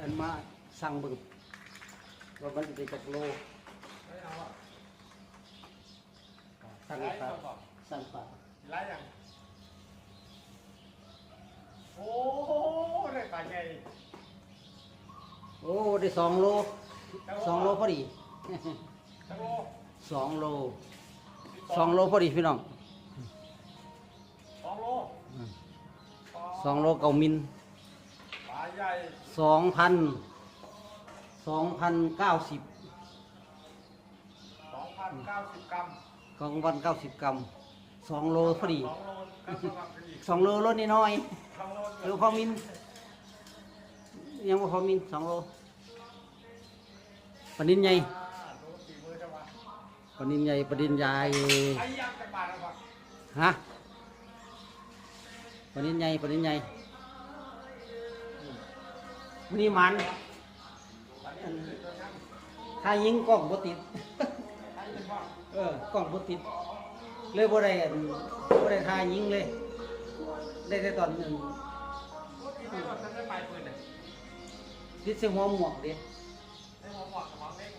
ອັນມາຊັ່ງເບິ່ງວ່າມັນໄດ້ຈັກໂລ. ຊ່າງປາ ຊ່າງປາ ຫຼາຍຫຍັງ? ໂອ້ ໄດ້ປາໃຫຍ່. ໂອ້ ໄດ້ສອງໂລ ສອງໂລພໍດີ. ສອງໂລ ສອງໂລພໍດີພີ່ນ້ອງ. ສອງໂລ ອືມ ສອງໂລເກົ້າມິນ ປາໃຫຍ່ ສອງພັນ ສອງພັນເກົ້າສິບ ສອງພັນເກົ້າສິບກຣາມ ສອງພັນເກົ້າສິບກຣາມ ສອງໂລພໍດີ. ສອງໂລ ສອງໂລ ໂລນ້ອຍໆ ສອງໂລ ໂລພໍມິນ ຍັງບໍ່ພໍມິນ ສອງໂລ. ປານິນໃຫຍ່ ປານິນໃຫຍ່ ປານິນໃຫຍ່. ຮະ? ປານິນໃຫຍ່ ປານິນໃຫຍ່. ມື້ນີ້ໝານ ອັນ ຖ້າຍິງກ້ອງບໍ່ຕິດ. ເອີ ກ້ອງບໍ່ຕິດ ເລີຍບໍ່ໄດ້ ອັນ ບໍ່ໄດ້ຖ້າຍິງເລີຍ. ໄດ້ແຕ່ຕອນ ອັນ ຕິດໃສ່ຫົວໝວກເດ້.